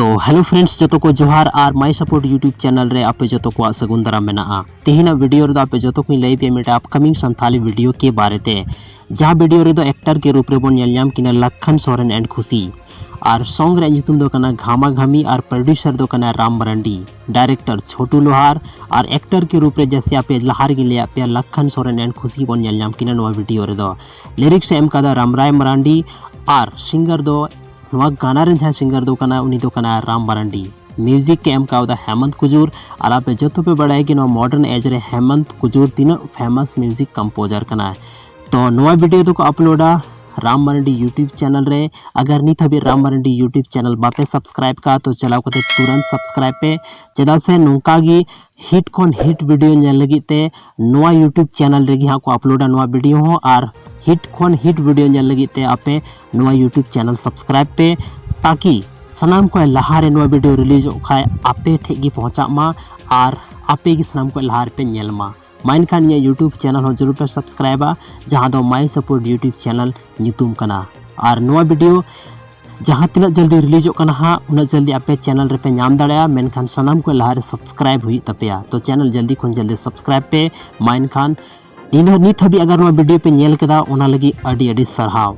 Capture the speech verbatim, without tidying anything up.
ᱛᱚ hello friends, ᱡᱚᱛᱚ ᱠᱚ ᱡᱚᱦᱟᱨ ᱟᱨ My Support YouTube channel ᱨᱮ ᱟᱯᱮ ᱡᱚᱛᱚ ᱠᱚᱣᱟᱜ ᱥᱟᱹᱜᱩᱱ ᱫᱟᱨᱟᱢ ᱢᱮᱱᱟᱜᱼᱟ᱾ ᱛᱮᱦᱮᱧᱟᱜ video ᱨᱮᱫᱚ ᱟᱯᱮ ᱡᱚᱛᱚ ᱠᱚᱧ ᱞᱟᱹᱭ ᱯᱮᱭᱟ ᱢᱤᱫᱴᱟᱝ upcoming ᱥᱟᱱᱛᱷᱟᱞᱤ video ᱠᱮ ᱵᱟᱨᱮ ᱛᱮ, ᱡᱟᱦᱟᱸ video ᱨᱮᱫᱚ actor ᱠᱮ ᱨᱩᱯ ᱨᱮᱵᱚᱱ ᱧᱮᱞ ᱧᱟᱢ ᱠᱤᱱᱟ ᱞᱟᱠᱷᱟᱱ ᱥᱚᱨᱮᱱ and ᱠᱷᱩᱥᱤ᱾ ᱟᱨ song ᱨᱮᱭᱟᱜ ᱧᱩᱛᱩᱢ ᱫᱚ ᱠᱟᱱᱟ ᱜᱷᱟᱢᱟ ᱜᱷᱟᱢᱤ ᱟᱨ producer ᱫᱚ ᱠᱟᱱᱟ ᱨᱟᱢ ᱢᱟᱨᱟᱱᱰᱤ, director ᱪᱷᱳᱴᱩ ᱞᱳᱦᱟᱨ ᱟᱨ actor ᱠᱮ ᱨᱩᱯ ᱨᱮ ᱡᱟᱹᱥᱛᱤ ᱟᱯᱮ ᱞᱟᱦᱟ ᱨᱮᱜᱮ ᱞᱟᱹᱭᱟᱫ ᱯᱮᱭᱟ ᱞᱟᱠᱷᱟᱱ ᱥᱚᱨᱮᱱ and ᱠᱷᱩᱥᱤ ᱵᱚᱱ ᱧᱮᱞ ᱧᱟᱢ ᱠᱤᱱᱟ ᱱᱚᱣᱟ video ᱨᱮᱫᱚ᱾ lyrics ᱮ ᱮᱢ ᱠᱟᱫᱟ ᱨᱟᱢᱨᱟᱭ ᱢᱟᱨᱟᱱᱰᱤ ᱟᱨ singer ᱫᱚ ᱱᱚᱣᱟ ᱜᱟᱱᱟ ᱨᱮᱱ ᱡᱟᱦᱟᱸᱭ singer ᱫᱚ ᱠᱟᱱᱟ ᱩᱱᱤ ᱫᱚ ᱠᱟᱱᱟ ᱨᱟᱢ ᱢᱟᱨᱟᱱᱰᱤ᱾ music ᱮ ᱮᱢ ᱠᱟᱣᱫᱟ ᱦᱮᱢᱚᱱᱛ ᱠᱩᱡᱩᱨ᱾ ᱟᱨ ᱟᱯᱮ ᱡᱚᱛᱚ ᱯᱮ ᱵᱟᱲᱟᱭᱟ ᱠᱤ ᱱᱚᱣᱟ modern age ᱨᱮ ᱦᱮᱢᱚᱱᱛ ᱠᱩᱡᱩᱨ ᱛᱤᱱᱟᱹᱜ famous music composer ᱠᱟᱱᱟᱭ᱾ ᱛᱚ ᱱᱚᱣᱟ video ᱫᱚᱠᱚ uploadᱟ ᱨᱟᱢ ᱢᱟᱨᱟᱱᱰᱤ YouTube channel ᱨᱮ᱾ ᱟᱜᱟᱨ ᱱᱤᱛ ᱦᱟᱹᱵᱤᱡ ᱨᱟᱢ ᱢᱟᱨᱟᱱᱰᱤ YouTube channel ᱵᱟᱯᱮ subscribe ᱠᱟᱜᱼᱟ ᱛᱚ ᱪᱟᱞᱟᱣ ᱠᱟᱛᱮ ᱛᱩᱨᱟᱹᱱᱛ subscribe ᱯᱮ, ᱪᱮᱫᱟᱜ ᱥᱮ ᱱᱚᱝᱠᱟ ᱜᱮ hit ᱠᱷᱚᱱ hit video ᱧᱮᱞ ᱞᱟᱹᱜᱤᱫ ᱛᱮ ᱱᱚᱣᱟ YouTube channel ᱨᱮᱜᱮ ᱦᱟᱸᱜ ᱠᱚ uploadᱟ ᱱᱚᱣᱟ video ᱦᱚᱸ᱾ ᱟᱨ hit ᱠᱷᱚᱱ hit video ᱧᱮᱞ ᱞᱟᱹᱜᱤᱫ ᱛᱮ ᱟᱯᱮ ᱱᱚᱣᱟ YouTube channel subscribe ᱯᱮ, ᱛᱟᱠᱤ ᱥᱟᱱᱟᱢ ᱠᱷᱚᱱ ᱞᱟᱦᱟᱨᱮ ᱱᱚᱣᱟ video releaseᱚᱜ ᱠᱷᱟᱡ ᱟᱯᱮ ᱴᱷᱮᱡ ᱜᱮ ᱯᱚᱦᱚᱸᱪᱟᱜ ᱢᱟ ᱟᱨ ᱟᱯᱮ ᱜᱮ ᱥᱟᱱᱟᱢ ᱠᱷᱚᱱ ᱞᱟᱦᱟ ᱨᱮᱯᱮ ᱧᱮᱞ ᱢᱟ᱾ ᱢᱟ ᱮᱱᱠᱷᱟᱱ ᱤᱧᱟᱹᱜ YouTube channel ᱦᱚᱸ ᱡᱟᱹᱨᱩᱲ ᱯᱮ subscribeᱟ, ᱡᱟᱦᱟᱸ ᱫᱚ My Support YouTube channel ᱧᱩᱛᱩᱢ ᱠᱟᱱᱟ᱾ ᱟᱨ ᱱᱚᱣᱟ video ᱡᱟᱦᱟᱸ ᱛᱤᱱᱟᱹᱜ ᱡᱚᱞᱫᱤ releaseᱚᱜ ᱠᱟᱱᱟ ᱦᱟᱸᱜ ᱩᱱᱟᱹᱜ ᱡᱚᱞᱫᱤ ᱟᱯᱮ channel ᱨᱮᱯᱮ ᱧᱟᱢ ᱫᱟᱲᱮᱭᱟᱜᱼᱟ, ᱢᱮᱱᱠᱷᱟᱱ ᱥᱟᱱᱟᱢ ᱠᱷᱚᱱ ᱞᱟᱦᱟᱨᱮ subscribe ᱦᱩᱭᱩᱜ ᱛᱟᱯᱮᱭᱟ᱾ ᱛᱚ channel ᱡᱚᱞᱫᱤ ᱠᱷᱚᱱ ᱡᱚᱞᱫᱤ subscribe ᱯᱮ᱾ ᱢᱟ ᱮᱱᱠᱷᱟᱱ ᱱᱤᱱᱟᱹᱜ ᱱᱤᱛ ᱦᱟᱹᱵᱤᱡ ᱟᱜᱟᱨ ᱱᱚᱣᱟ video ᱯᱮ ᱧᱮᱞ ᱠᱮᱫᱟ ᱚᱱᱟ ᱞᱟᱹᱜᱤᱫ ᱟᱹᱰᱤ ᱟᱹᱰᱤ ᱥᱟᱨᱦᱟᱣ᱾